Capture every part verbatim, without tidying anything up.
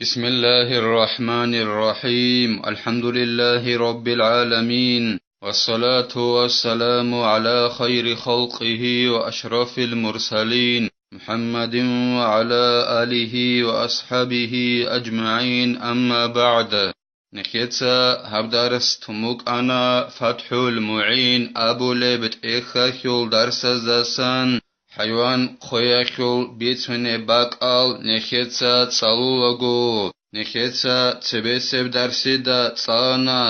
بسم الله الرحمن الرحيم. الحمد لله رب العالمين. والصلاة والسلام على خير خلقه وأشرف المرسلين محمد وعلى آله وأصحابه أجمعين. أما بعد. Нехеца гьаб дарс тун букӀана ФатхӀул МугӀин абулеб тӀехьалъул дарсаздасан, хӀайван хъвеялъул бицунеб бакӀал нехеца цӀалулаго, нехеца цебесеб дарсида цӀалана,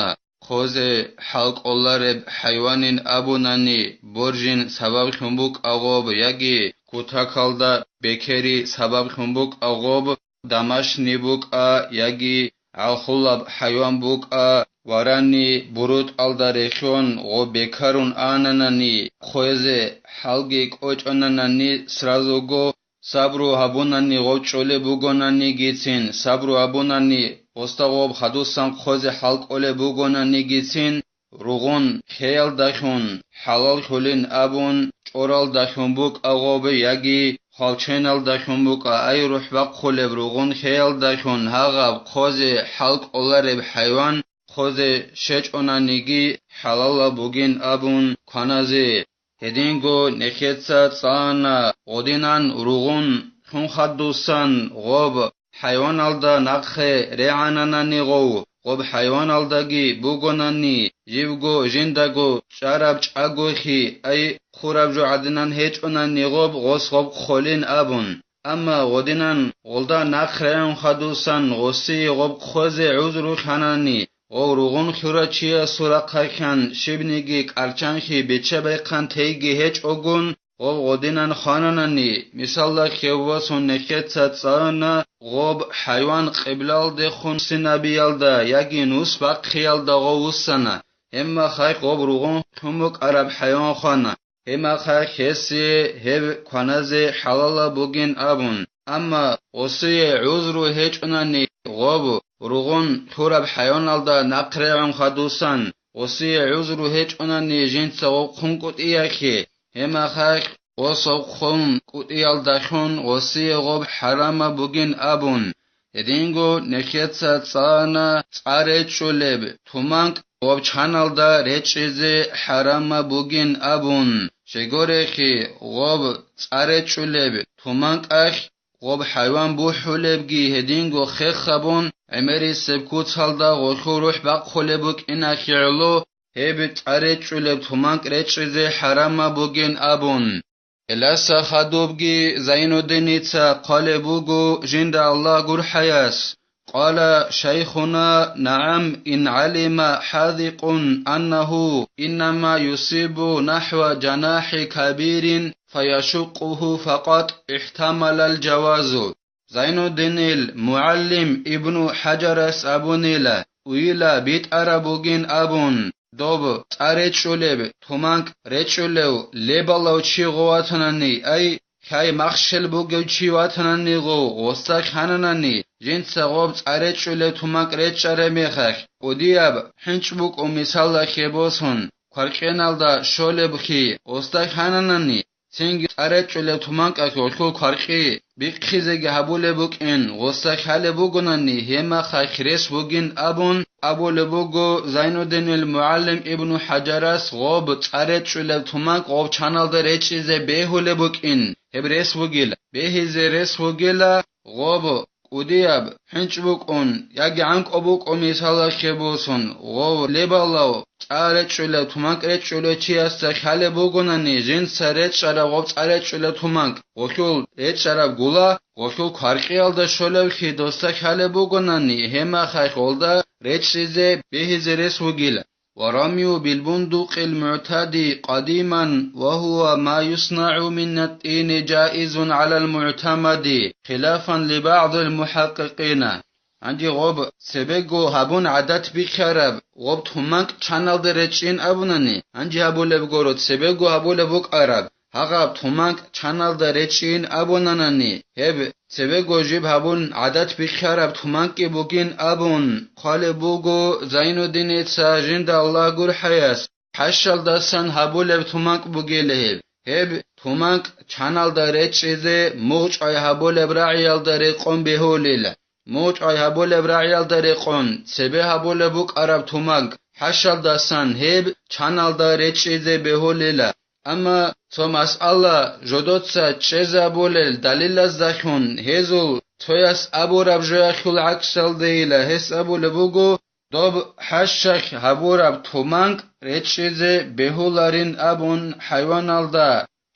хъвезе хӀал кӀолареб хӀайванин абунани, боржин сабаблъун букӀагъоб яги кутакалда бекери сабаблъун букӀагъоб, домашний букӀа яги гӀалхулаб хӀайван букӀа, варани бурутӀалда релълъун гъоб бекарун ананани, хъвезе хӀалги кӀочӀонанани, сразуго сабру гьабунани гъов чӀолеб бугонанигицин, сабру гьабунани, гъосда гъоб хадусан хъвезе хӀал кӀолеб бугонанигицин, ругъун хеялдалъун хӀалаллъулин абун, чӀоралдалъун букӀа гъоб яги хвалченалдалъун букӀа, ай рухӀ бахъулеб ругъун хеялдалъун гьагъаб хъвезе хӀал кӀолареб хӀайван хъвезе щечӀонаниги хӀалалаб бугин абун кваназе. Гьединго нехеца цӀана гъодинан ругъун лъун хадусан гъоб хӀайваналда нахъе регӀананани гъов, гъоб хӀайваналдаги бугонани, живго жиндаго чӀараб чӀагойхи, ай хъураб жо гӀадинан гьечӀонани гъоб, гъос гъоб хъолин абун. Амма гъодинан гъолда нахъ регӀун хадусан гъосие гъоб хъвезе гӀузру лъанани, гъов ругъун лъурав чиясул рахъалъан щибниги кӀарчанлъи бичча-байхъан тейги гьечӀогун, гъов гъодинан хвананани, мисалда, хев васун нехеца цӀана гъоб хӀайван къиблалдехун синабиялда яги нус бахъиялда гъов вуссана, гьебмахалъ гъоб ругъун лъун букӀараб хӀайван хвана. Гьебмахалъ гьесие гьеб кваназе хӀалалаб бугин абун, амма гъосие гӀузру гьечӀунани гъоб ругъун лъураб хӀайваналда нахъ регӀун хадусан, гъосие гӀузру гьечӀунани жинца гъоб хъун кӀутӀиялъе, гьебмахалъ гъос гъоб хъун кӀутӀиялдалъун гъосие гъоб хӀарамаб бугин абун, гьединго нехеца цӀана цӀа речӀчӀулеб туманкӀ гъоб чаналда речӀчӀизе хӀарамаб бугин абун, щайгурелъул гъоб цӀа речӀчӀулеб туманкӀалъ гъоб хӀайван бухӀулебги гьединго хехабун, гӀемерисеб куцалда гъолъул рухӀ бахъулеб букӀиналъе гӀоло, гьеб цӀа речӀчӀулеб туманкӀ речӀчӀизе хӀарамаб бугин абун. Гьелдаса хадубги Зайнуддиница хъвалеб буго жинда Аллагь гурхӀаяс, قال شيخنا: نعم، إن علم حاذق أنه إنما يصيب نحو جناح كبير فيشقه فقط احتمل الجواز. Зайнуддинил мугӀалим Ибну ХӀажарас абунила, уйила битӀараб бугин абун, доб цӀа речӀчӀулеб туманкӀ речӀчӀулев лебалав чи гъов ватанани, ай, хай махщел бугев чи ватанани гъов, гъосда хьананани, жинца гъоб цӀа речӀчӀулеб туманкӀ речӀчӀараб мехалъ, кӀудияб хӀинчӀ букӀун мисалда хебосун, кваркьеналда щолеб хи гъосда хьананани, цинги цӀа речӀчӀулеб туманкӀалъ гъолъул кваркьи бихъизеги гьабулеб букӀин, гъосда хьалеб бугонани, гьебмахалъ рес бугин абун абулеб буго Зайнуддинил мугӀалим Ибну ХӀажарас гъоб цӀа речӀчӀулеб туманкӀ гъоб чаналда речӀчӀизе бегьулеб букӀин, гьеб рес бугила, бегьизе рес бугила гъоб кӀудияб хӀинчӀ букӀун яги гӀанкӀу букӀун мисалалъе босун, гъов лебалав цӀа речӀчӀулев, туманкӀ речӀчӀулев чиясда хьалеб бугонани, жинца речӀчӀараб гъоб цӀа речӀчӀулев туманкӀ гъолъул речӀчӀараб гула, гъолъул кваркьиялда щолевлъи досда хьалеб бугонани, гьебмахалъ гъолда речӀчӀизе бегьизе рес вугила. ورمي بالبندق المعتاد قديما وهو ما يصنع من الطين جائز على المعتمد خلافا لبعض المحققين. Гьанже гъоб цебего гьабун гӀадат бихьараб гъоб туманкӀ чаналда речӀчӀин абунани, гьанже гьабулеб гуро цебего гьабулеб букӀараб гьагъаб туманкӀ чаналда речӀчӀин абунанани, гьеб цебего жиб гьабун гӀадат бихьараб туманкӀи бугин абун хъвалеб буго Зайнуддиница жинда Аллагь гурхӀаяс, хӀащалдасан гьабулеб туманкӀ бугила гьеб. Гьеб туманкӀ чаналда речӀчӀизе мугъчӀвай гьабулеб рагӀиялда рекъон бегьулила. мугъчӀвай гьабулеб рагӀиялда рекъон цебе гьабулеб букӀараб туманкӀ хӀащалдасан гьеб чаналда речӀчӀизе бегьулила. Амма цо масъала жодоца чӀезабулел далилаздалъун гьезул цояс абураб жоялъул гӀаксалдейила, гьес абулеб буго, доб хӀащалъ гьабураб туманкӀ речӀчӀизе бегьуларин абун хӀайваналда.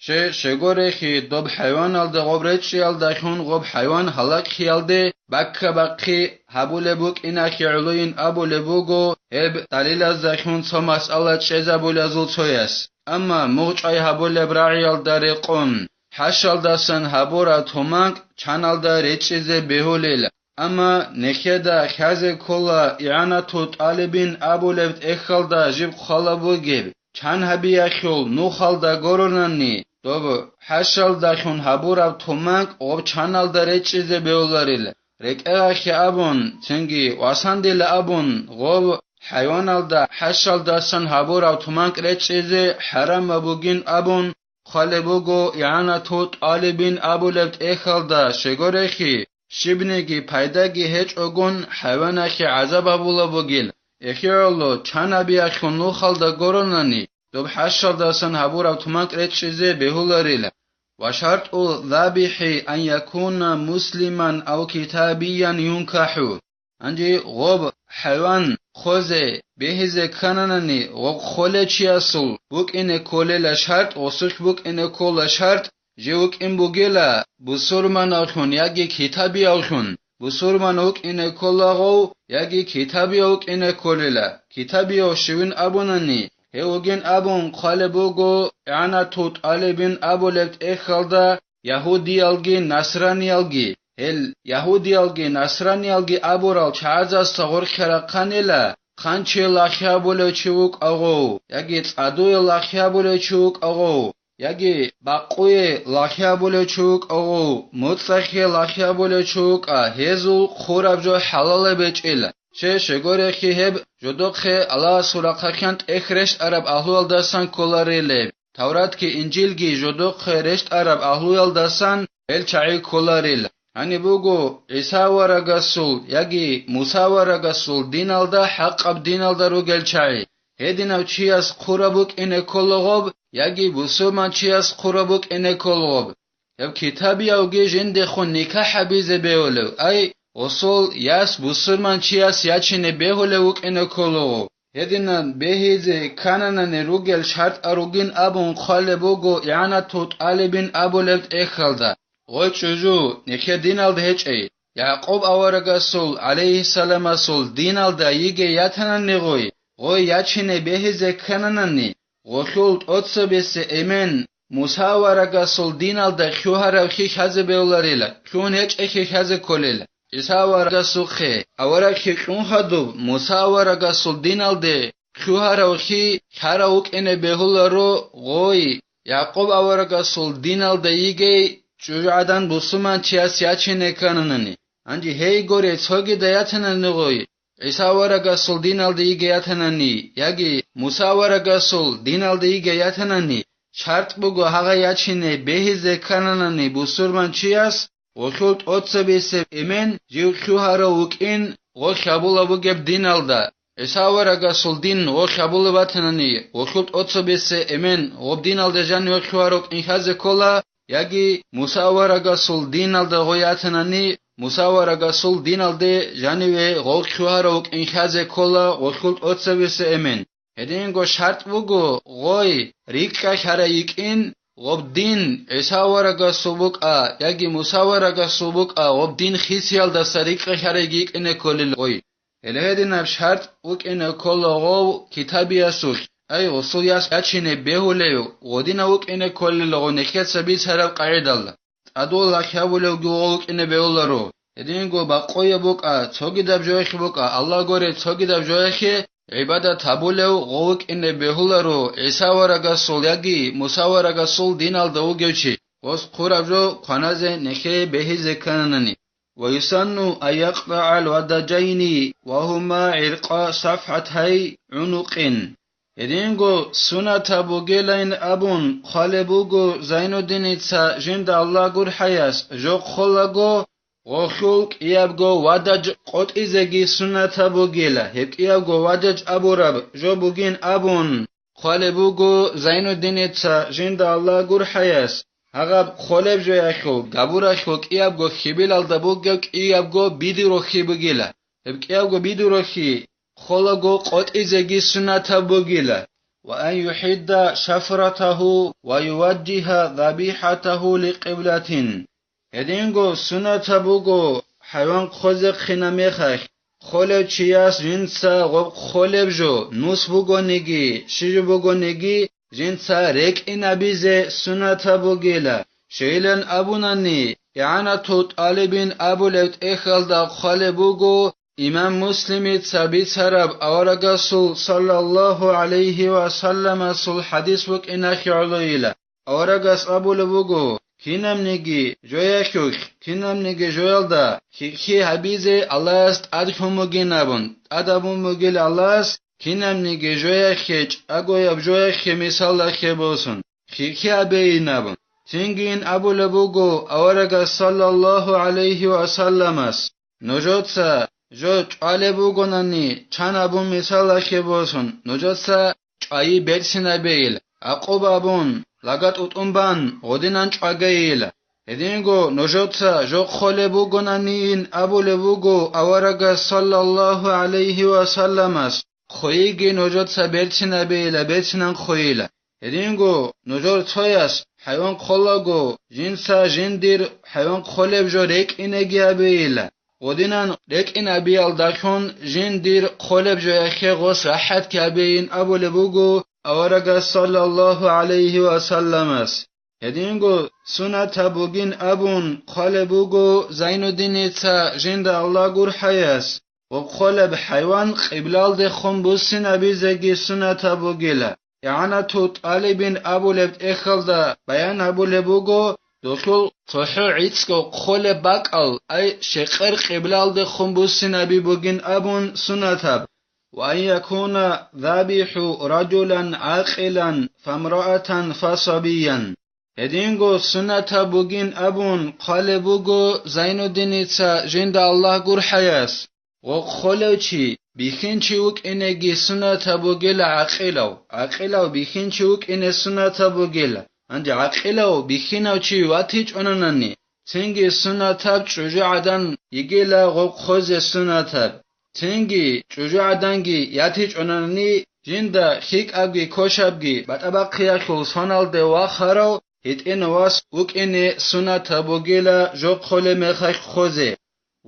Ще-, щегорехи, доб хӀайваналда гъоб речӀчӀиялдалъун гъоб хӀайван гьалакьиялде бакка-бахъи гьабулеб букӀиналъе гӀолойин абулеб буго гьеб далилаздалъун цо масъала чӀезабулазул цояс. Амма мугъчӀвай гьабулеб рагӀиялда рекъон хӀащалдасан гьабураб туманкӀ чаналда речӀчӀизе бегьулел. Амма нехеда хьазе ккола игӀанату тӀалибин абулеб тӀехьалда жиб хъвала бугеб, чан гьабиялъул нухалда горонани, доб хӀащалдалъун гьабураб туманкӀ гъоб чаналда речӀчӀизе бегьуларил, рекӀелахъе абун, цинги васандила абун, гъоб хӀайваналда хӀащалдасан гьабураб туманкӀ речӀчӀизе хӀарамаб бугин абун, хъвалеб буго игӀанату тӀалибин абулеб тӀехьалда, щегорехи, щибниги пайдаги гьечӀогун хӀайваналъе гӀазаб гьабула бугил, эхиялъул чан гьабиялъул нухалда горонани, доб хӀащалдасан гьабураб туманкӀ речӀчӀизе бегьуларила. Ва шартӀу забихӀи ан якуна муслиман ав китабиян юнкахӀу. Гьанже гъоб хӀайван хъозе бегьизе ккананани, гъоб хъолечиясул букӀине кколела шартӀ, гъосулъ букӀине ккола шартӀ, жив вукӀин бугела бусурманавлъун яги китабиявлъун, бусурман вукӀине ккола гъов яги китабияв вукӀине кколела, китабияв щивин абунани, гьев вугин абун хъвалеб буго игӀанату тӀалибин абулеб тӀехьалда, ягьудиялги насраниялги, гьел ягьудиялги насраниялги абурал чагӀазасда гъоркьа рахъанила, хъанчиял лагълъи гьабулев чи вукӀа гъов, яги цӀадуял лагълъи гьабулев чи вукӀа гъов, яги бакъуе лагълъи гьабулев чи вукӀа гъов, муцӀахъе лагълъи гьабулев чи вукӀа, гьезул хъураб жо хӀалалаб гьечӀила. Ще, щегорехи, гьеб жодохъе Аллагьасул рахъалъан тӀехь рещтӀараб агьлуялдасан кколарилеб. Тавратги Инжилги жодохъе рещтӀараб агьлуялдасан гьел чагӀи кколарил. Гьаниб буго ГӀиса аварагасул яги Муса аварагасул диналда, хӀакъаб диналда ругел чагӀи. Гьединав чияс хъураб букӀине ккола гъоб, яги бусурманчияс хъураб букӀине ккола гъоб. Гьеб китабиявги жиндехун никахӀ гьабизе бегьулев, ай, гъосул яс бусурманчияс ячине бегьулев вукӀине ккола гъов. Гьединан бегьизе ккананани ругел шартӀал ругин абун хъвалеб буго игӀанату тӀалибин абулеб тӀехьалда. Гъой чӀужу, нехер диналда гьечӀей, Якъуб аварагасул, гӀалайгьиссаламасул, диналда йигей ятанани гъой, гъой ячине бегьизе ккананани, гъолъул тӀоцебесе эмен, Муса аварагасул диналда лъугьарав хьи хьазе бегьуларила, лъугьун гьечӀей хьи хьазе кколел. ГӀиса аварагасухъе аварагхи кьун хадуб, Муса аварагасул диналде лъугьарав хьи хьарав вукӀине бегьуларо гъой, Якъуб аварагасул диналда йигей чӀужугӀадан бусурманчияс ячине ккананани. Гьанже гьей горе цогида ятанани гъой, ГӀиса аварагасул диналда йигей ятанани, яги Муса аварагасул диналда йигей ятанани, шартӀ буго гьагъа ячине бегьизе ккананани бусурманчияс, гъолъул тӀоцебесеб эмен жив лъугьарав вукӀин гъо хьабула бугеб диналда. ГӀиса аварагасул дин гъо хьабула батанани, гъолъул тӀоцебесе эмен гъоб диналда жаниве лъугьарав вукӀин хьазе ккола, яги Муса аварагасул диналда гъо ятанани, Муса аварагасул диналде жаниве гъо лъугьарав вукӀин хьазе ккола гъолъул тӀоцебесе эмен. Гьединго шартӀ буго гъой рикӀкӀалъарай йикӀин, гъоб дин ГӀиса аварагасул букӀа яги Муса аварагасул букӀа, гъоб дин хисиялдаса рикӀкӀалъарай йикӀине кколел гъой. Гьеле гьединаб шартӀ вукӀине ккола гъов китабиясулъ, ай, гъосул яс ячине бегьулев гъодинав вукӀине кколел гъо нехеца бицараб къагӀидалда. ЦӀадул лагълъи гьабулевги гъов вукӀине бегьуларо. Гьединго бакъуе букӀа, цогидаб жоялъе букӀа, Аллагь горе цогидаб жоялъе гӀибадат гьабулев гъов вукӀине бегьуларо ГӀиса аварагасул яги Муса аварагасул диналда вугев чи, гъос хъураб жо кваназе нехее бегьизе ккананани. ويسن أن يقطع الودجين وهما عرق صفحتي عنق. Гьединго сунатаб бугелайин абун хъвалеб буго Зайнуддиница, жинда Аллагь гурхӀаяс, жо хъолаго Гъолъул кӀиябго вадаж къотӀизеги суннатаб бугила, гьеб кӀиябго вадаж абураб жо бугин абун, хъвалеб буго Зайнуддиница, жинда Аллагь гурхӀаяс, гьагъаб хъолеб жоялъул габуралъул кӀиябго хьибилалда бугеб кӀиябго бидурухъи бугила. Гьеб кӀиябго бидурухъи холаго къотӀизеги суннатаб бугила, ва ан юхӀидда шафратагьу ва юважжиха забихӀатагьу ликъиблатин. Гьединго суннатаб буго, хӀайван хъозехъина мехалъ, хъолев чияс жинца гъоб хъолеб жо, нус бугониги, щиб жо бугониги, жинца рекӀинабизе суннатаб бугила. Щайилан абунани, ИгӀанатул тӀалибин абулеб тӀехьалда хъвалеб буго, имам Муслимица бицараб аварагасул саллаллагьу гӀалайгьи ва салламасул хӀадис букӀиналъе гӀолойила. Аварагас абулеб буго, кинабниги жоялъулъ, кинабниги жоялда хихьи гьабизе Аллагьас тӀад лъун бугин абун, тӀад абун бугил Аллагьас, кинабниги жоялъе чӀагояб жоялъе мисалалъе босун, хихьи гьабейин абун. Цинги ин абулеб буго аварагас саллаллагьу гӀалайгьи ва салламас, нужеца жо чӀвалеб бугонани, чан абун мисалалъе босун, нужеца чӀвайи берцинабейил, гӀакъуба абун, лага тӀутӀун бан, гъодинан чӀвагейила. Гьединго нужеца жо хъолеб бугонаниин абулеб буго аварагас саллаллагьу гӀалайгьи ва салламас, хъойиги нужеца берцинабейила, берцинан хъойила. Гьединго нужер цояс хӀайван хъолаго, жинца жиндир хӀайван хъолеб жо рекӀинеги абейила. Гъодинан рекӀинабиялдалъун жиндир хъолеб жояхъе гъос рахӀатги гьабейин абулеб буго аварагас саллаллагьу гӀалайгьи ва салламас. Гьединго сунатаб бугин абун хъвалеб буго Зайнуддиница, жинда Аллагь гурхӀаяс, ва хъолеб хӀайван къиблалдехун буссинабизеги сунатаб бугила. ИгӀанату тӀалибин абулеб тӀехьалда баян гьабулеб буго, досул цохӀо гӀицӀго хъолеб бакӀал, ай, щекъер къиблалдехун буссинаби бугин абун сунатаб, ва ан якуна забихӀу ражулан гӀакъилан фамраатан фасабиян. Гьединго сунатаб бугин абун хъвалеб буго Зайнуддиница, жинда Аллагь гурхӀаяс. Гъо хъолев чи, бихьинчи вукӀинеги сунатаб бугила гӀакъилав, гӀакъилав бихьинчи вукӀине сунатаб бугила. Гьанже гӀакъилав бихьинав чи ватичӀонанани, цинги сунатаб чӀужугӀадан йигила гъо хъозе сунатаб. Цинги чӀужугӀаданги ятичӀонани, жинда хьикӀабги кошабги батӀа-бахъиялъул соналде вахарав гьитӀинав вас вукӀине сунатаб бугила жо хъолеб мехалъ хъозе.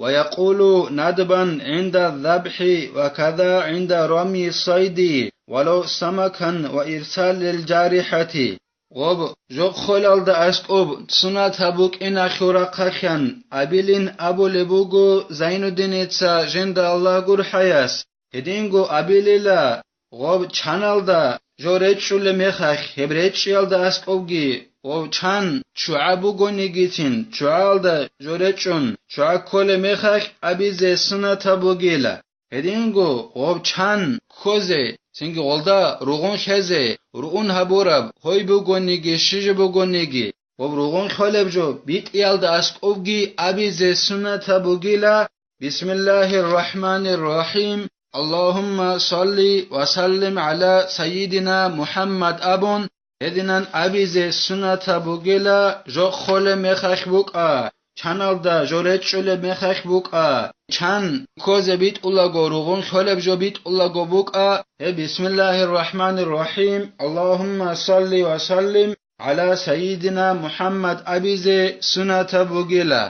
Ва якъулу надбан гӀинда забхӀи ва када гӀинда рамйи сайди, валав самакан ва ирсалил жарихӀати. Гъоб жо хъолалда аскӀоб сунатаб букӀиналъул рахъалъан абилин абулеб буго Зайнуддиница, жинда Аллагь гурхӀаяс. Гьединго абилила, гъоб чаналда жо речӀчӀулеб мехалъ, гьеб речӀчӀиялда аскӀобги, гъоб чан ччугӀа бугонигицин, ччугӀаялда жо речӀчӀун, ччугӀа кколеб мехалъ абизе сунатаб бугила. Гьединго гъоб чан ккозе, цинги гъолда ругъун лъезе, руун гьабураб гьой бугониги, щиб жо бугониги, гъоб ругъун лъолеб жо битӀиялда аскӀобги абизе сунатаб бугила, Бисмиллагьир рахӀманир рахӀим. Аллагьумма салли ва саллим гӀала сайидина МухӀаммад абун, гьединан абизе сунатаб бугила, жо хъолеб мехалъ букӀа, чаналда жо речӀчӀулеб мехалъ букӀа, чан ккозе битӀулаго, ругъун лъолеб жо битӀулаго букӀа, гьеб Бисмиллагьир рахӀманир рахӀим, Аллагьумма салли ва саллим гӀала сайидина МухӀаммад абизе сунатаб бугила.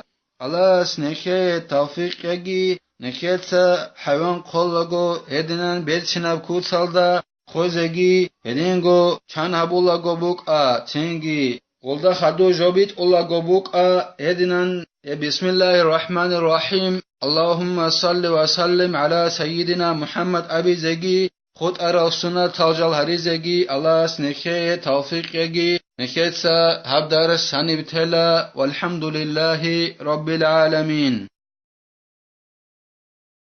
Аллагьас нехее тавфикъ яги, нехеца хӀайван хъолаго гьединан берцинаб куцалда хъозеги, гьединго чан гьабулаго букӀа, цинги гъолда хадур жо битӀулаго букӀа, гьединан, э, Бисмиллагьир рахӀманир рахӀим, Аллагьумма салли ва саллим гӀала сайидина МухӀаммад абизеги, хутӀарал суннатал жал гьаризеги Аллагьас нехее тавфикъ яги, нехеца гьаб дарс гьаниб тела, валхӀамдулиллагьи раббил гӀаламин.